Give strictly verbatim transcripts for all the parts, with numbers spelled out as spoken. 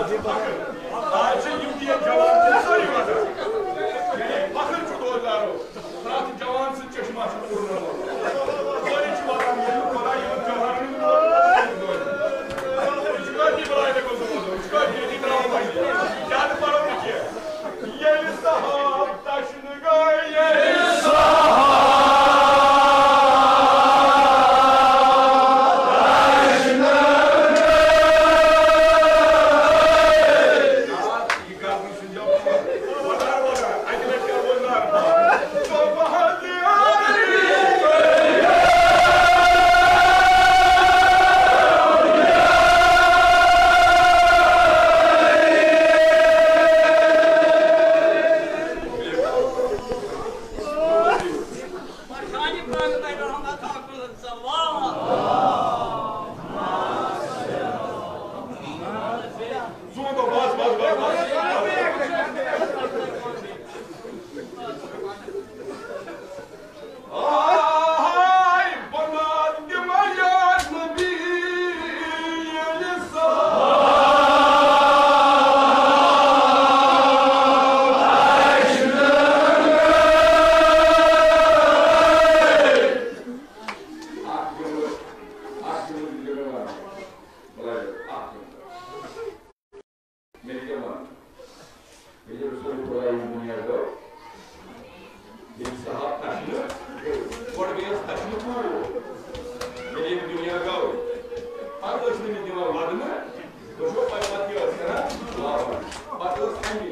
آز چھِ یِم تہِ ییٚتہِ جوان چھِ سٲری وَسان۔ یعنی فخر چھُ روزدارو۔ پرٛٮ۪تھ جوان سٕنٛدۍ چشمہ چھُ پوٗرنہٕ۔ سٲری چھِ وَسان، ییٚلہِ خۄدا یِمَن جوانَن ہُنٛد روزٕ روزِ۔ یہِ چھُ کٲفی بَلاے مےٚ گوٚژھ روزُن، یہِ چھُ کٲفی، ییٚتی ترٛاوَو وۄنۍ۔ زیادٕ پَرو نہٕ کینٛہہ۔ ییٚلہِ صحاب تَشنہٕ گٔے، ییٚلہِ صحاب تَشنہٕ گٔے۔ یہِ کَرنہٕ سُنٛد جواب۔ وَدار، وَدار، اَکہِ لَٹہِ کَرو وَدار۔ مےٚ کیٛاہ وَنہٕ؟ ییٚلہِ رسول خۄداے یہِ دُنیا گوٚو، ییٚلہِ صحاب تَشنہٕ، گۄڈٕ گٔیَس تَشنہٕ کوٗر۔ ییٚلہِ یہِ دُنیا گوٚو، پَتہٕ ٲسۍ نہٕ أمِس دِوان وَدنہٕ، تُہۍ چھُوا پَتہٕ پَتہٕ کیٛاہ ٲس کَران؟ لاوان۔ پَتہٕ ٲس اَمہِ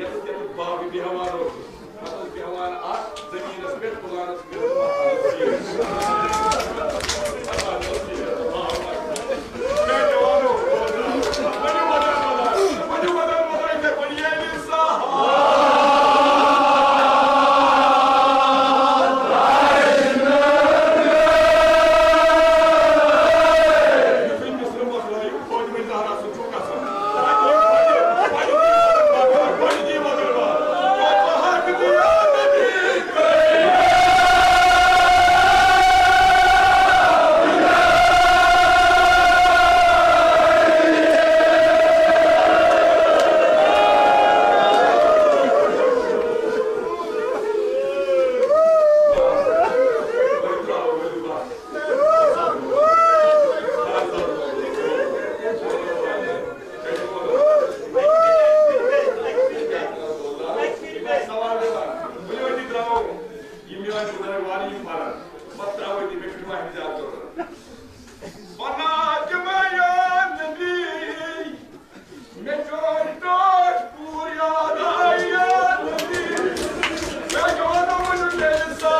یَتَس یَتَس باغ بیٚہوان اوس، پَتہٕ اوس بیٚہوان اَتھ زٔمیٖنَس پٮ۪ٹھ، پُلانَس پٮ۪ٹھ۔ یِم میٲنۍ بُزرگ والہِ یِم پَرَن، پَتہٕ ترٛاوو تِم مےٚ چھُنہٕ وۄنۍ زیادٕ ضروٗرت۔ وَنان تِمَے یا نبی، مےٚ چھُ ٹاٹھ پوٗرٕ یاد آیہِ یا نبی۔ مےٚ چھُ وَنُن ییٚلہِ سا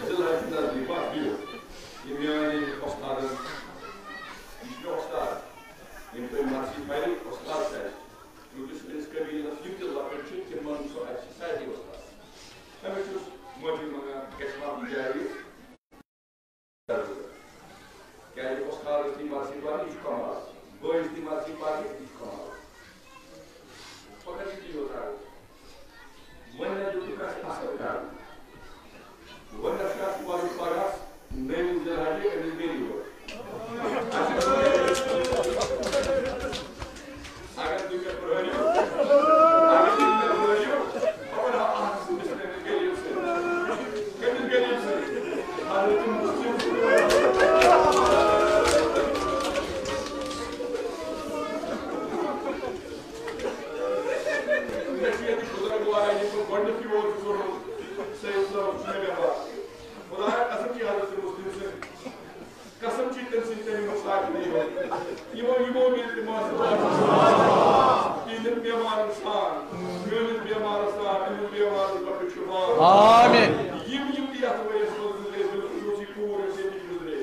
ذی الحج نزدیٖک، بس بِہِو۔ یہِ میٛانہِ وۄستادَن، یہِ چھُ مےٚ وۄستاد۔ ییٚمۍ تۄہہِ مرثی پَرِ، وۄستاد چھُ اَسہِ۔ یُس أمِس قبیٖلَس یِم تہِ لۄکٕٹۍ چھِ، تِمَن چھُ اَسہِ سارنٕے وۄستاد۔ أمِس چھُس معٲفی منٛگان، گژھِ معٲفی جایہِ۔ کیٛازِ وۄستادَس تہِ مرثی پَرِ، یہِ چھُ کمال۔ بٲیِس تہِ مرثی پَرِ، یہِ چھُ کمال۔ فقط یہِ چیٖز وۄتھاو۔ وۄنۍ نہ دیُتُکھ اَسہِ اَصٕل کَرُن۔ آمین۔ یِم یِم تہِ یَتھ ؤریَس منٛز گُزرے، بالخصوٗص یہِ کوٗر یۄس ییٚتہِ گُزرے،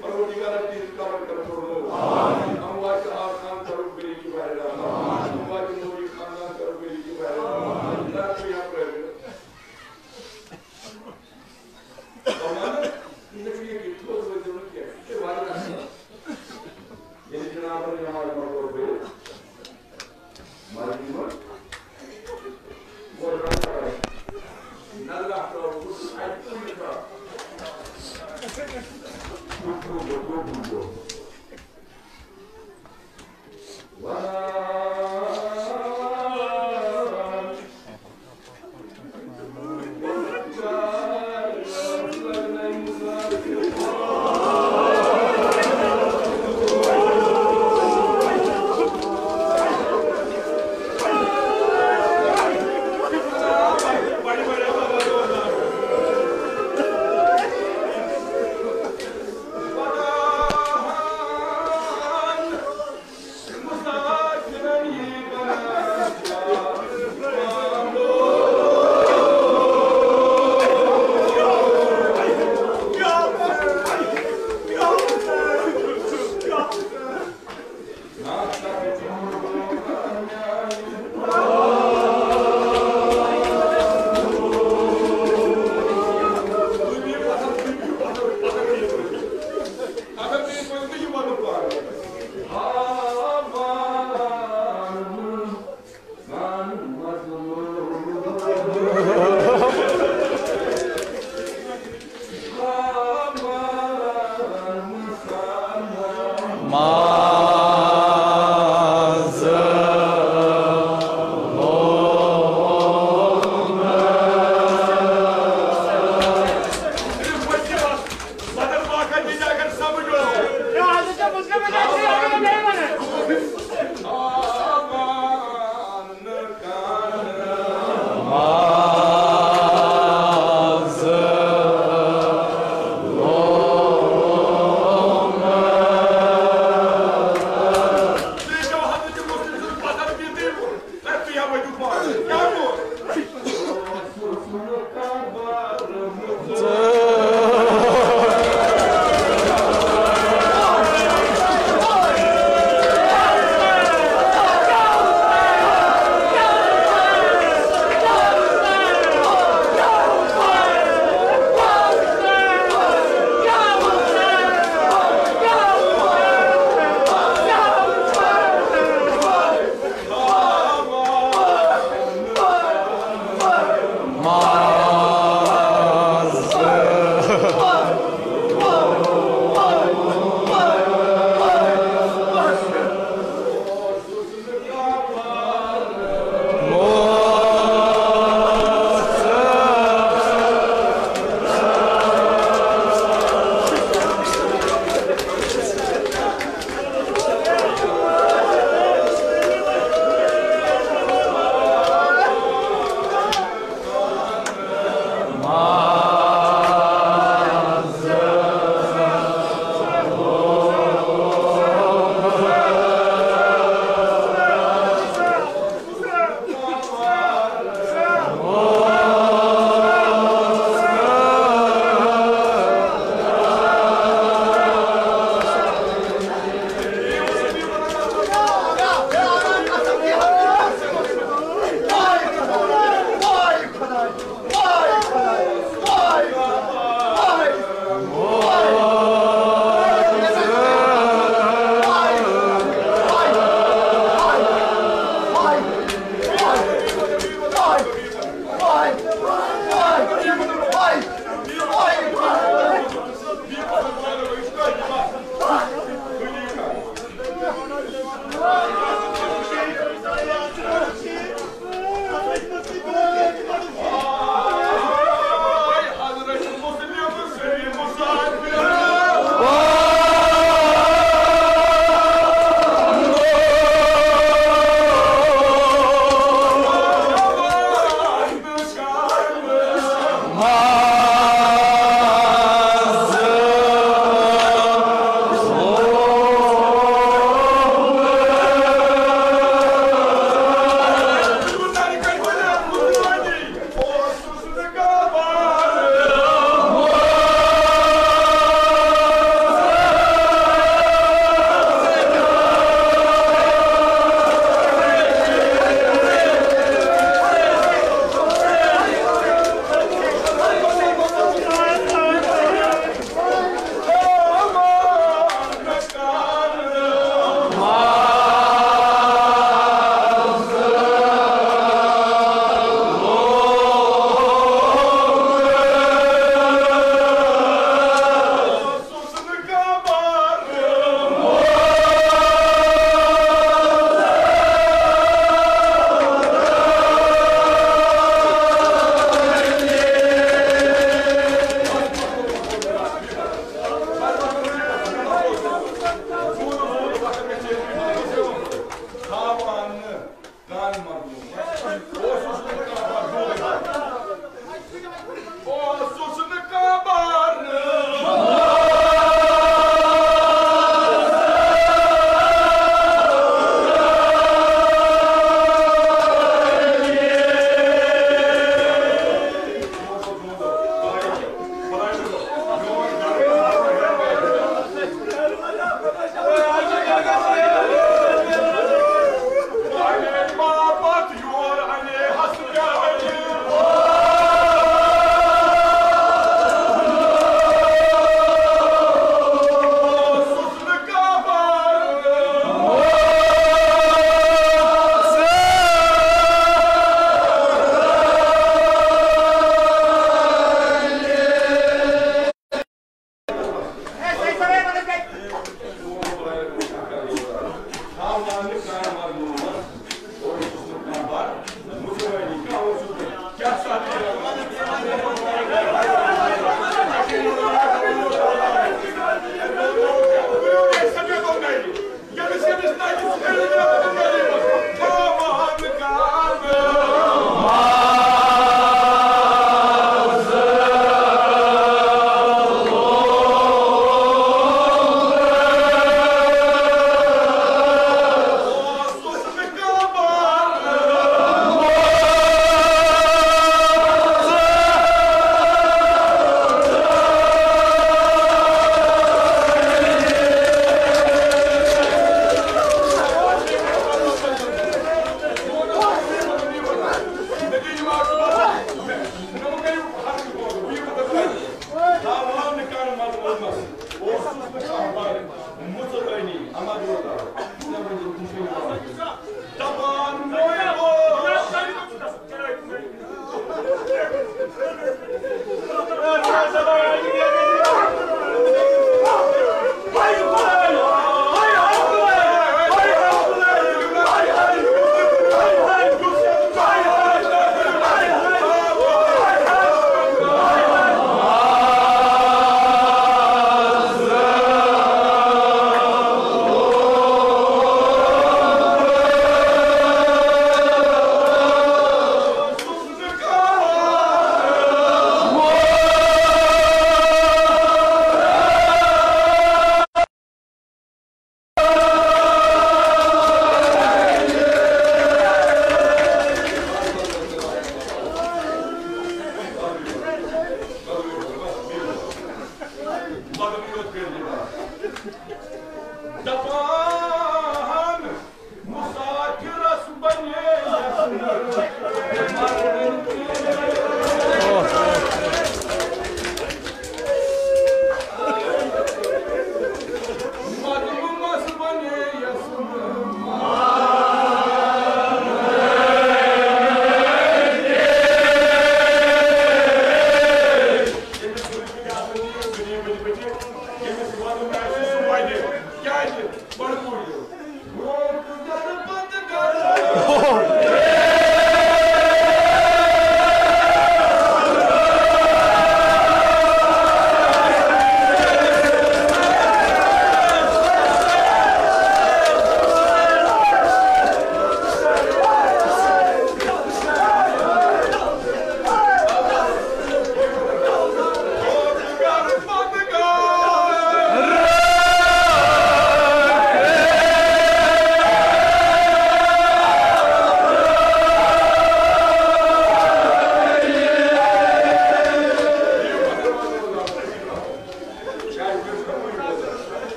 پروردگارا تِہنٛد قبر کر پُرنوٗر۔ اموات آرکان کرُکھ بری کی واحد۔ اموات نوری خاندان کرُکھ بری کی واحد۔ لڑکہٕ یا پرٛٲرِتھ۔ فرمانہٕ، مےٚ چھُ یہِ کہِ تھوٚد وٲتِو نہٕ کینٛہہ۔ یہِ چھُ واریاہ اَصٕل۔ ییٚلہِ جنابن نماز مۄکلٲو پٔرِتھ، مسجدِ منٛز، گوٚو رنٛگ کران۔ نظرہ ترٛٲوٕس بہٕ اَتہِ کُنہِ طرفہٕ۔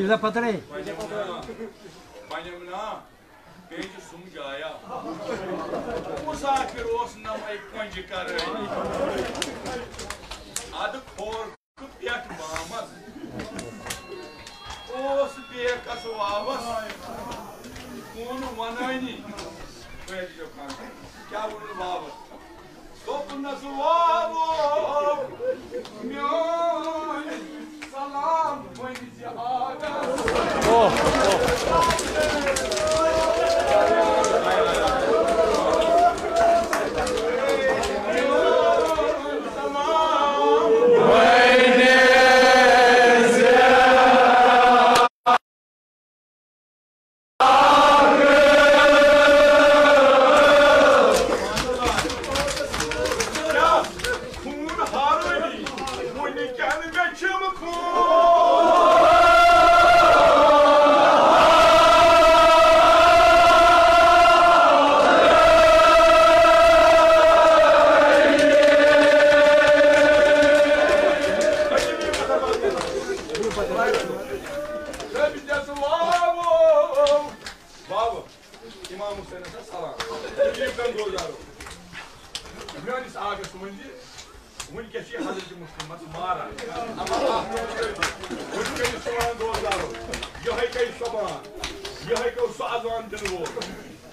ضلع پترے۔ پنم نا، پنم نا، بیٚیہِ چھُ سُم جایا۔ مسافر اوس نمے کنجہِ کرٲنی۔ ادٕ کھور پٮ۪ٹھ بامس۔ اوس بیکس واوس کُن ونٲنی۔ کیٛاہ ووٚنُن واوس؟ دوٚپنس واوو میون سلام ؤنۍ زِ آگس۔ بابا، امام حسینس سلام۔ تکلیف کم گوزارو۔ میٲنِس آگس ؤنۍ زِ وٕنکیٚس چھِ حضرت مسلمس ماران۔ اما اکھ کتھ چھِ، وٕنکیٚس سون گوزارو۔ یِہوٚے گٔے سۄ بان، یِہوٚے گوٚو سُہ اذان دِنہٕ وول۔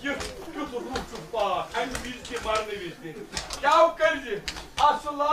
کیُتھ، کیُتھ روح چھُ پاک، امہِ وِزِ تہِ مرنہٕ وِزِ تہِ۔ کیٛاہ کرِ زِ اصلا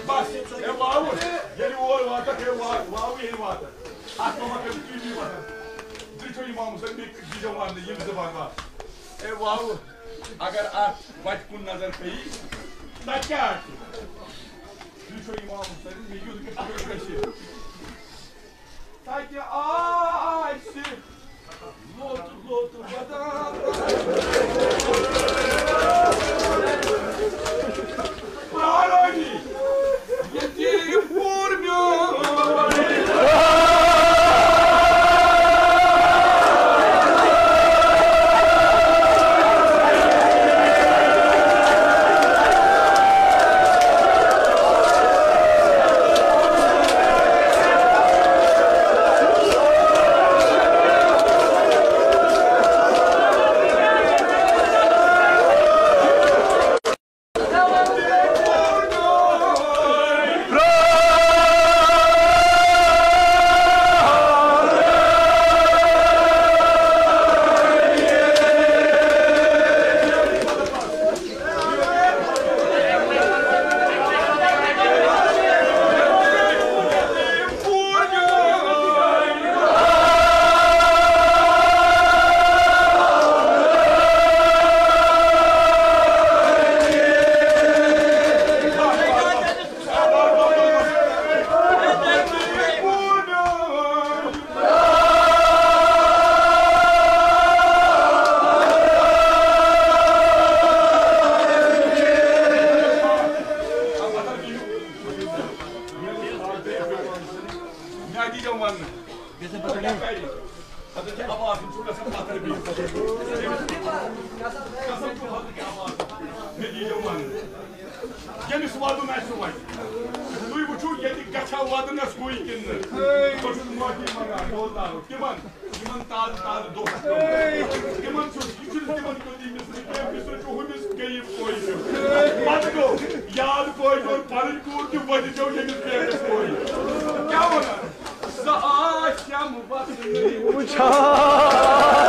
بس، ہے واوُن، ییٚلہِ اور واتَکھ، ہے وا-، واوُن ییٚلہِ واتَکھ۔ اَتھ ما وَنان کٔرِو تُہۍ یی وَنان۔ تُہۍ چھِو اِمام حُسین، بیٚیہِ یی زیو وَننہٕ، یِم زٕ بَنگاش۔ اے واوُ، اگر اَتھ وَتہِ کُن نظر پیٚیہِ، تَتہِ کیٛاہ آسہِ؟ تُہۍ چھِو اِمام حُسین، مےٚ یُتھ گژھِ۔ تَتہِ آسہِ لوٚت لوٚت ودان۔ پرٛارٲنی ییٚتہِ پوٗر میون۔ مےٚ دیٖزیو وننہٕ۔ حضرت عباس چھُ گژھان پتھر بِہِتھ۔ قسم چھُ حضرت عباس۔ مےٚ دیٖزیو وننہٕ۔ ییٚمِس وَدُن آسہِ سُہ وَدِ۔ تُہۍ وٕچھِو ییٚتہِ گژھِ ہا وَدنَس کُے کِنہٕ نہٕ۔ بہٕ چھُس معٲفی منٛگان، بوزناوُن تِمَن، یِمَن تازٕ تازٕ دۄہ چھِ پیوٚمُت۔ تِمَن چھُ، یہِ چھُنہٕ تِمَن کیُتھ یہِ مِصرِ کینٛہہ، مِصرِ چھُ ہُمِس غریٖب کورِ ہیوٚو۔ پَتہٕ گوٚو یاد کورِ ہیوٚر پَنٕنۍ کوٗر تہِ وَدِ چھو ییٚمِس بیٹَس کورِ۔ کیٛاہ وَنان؟ سۄ آسٮ۪م وَسنٕے وٕچھان۔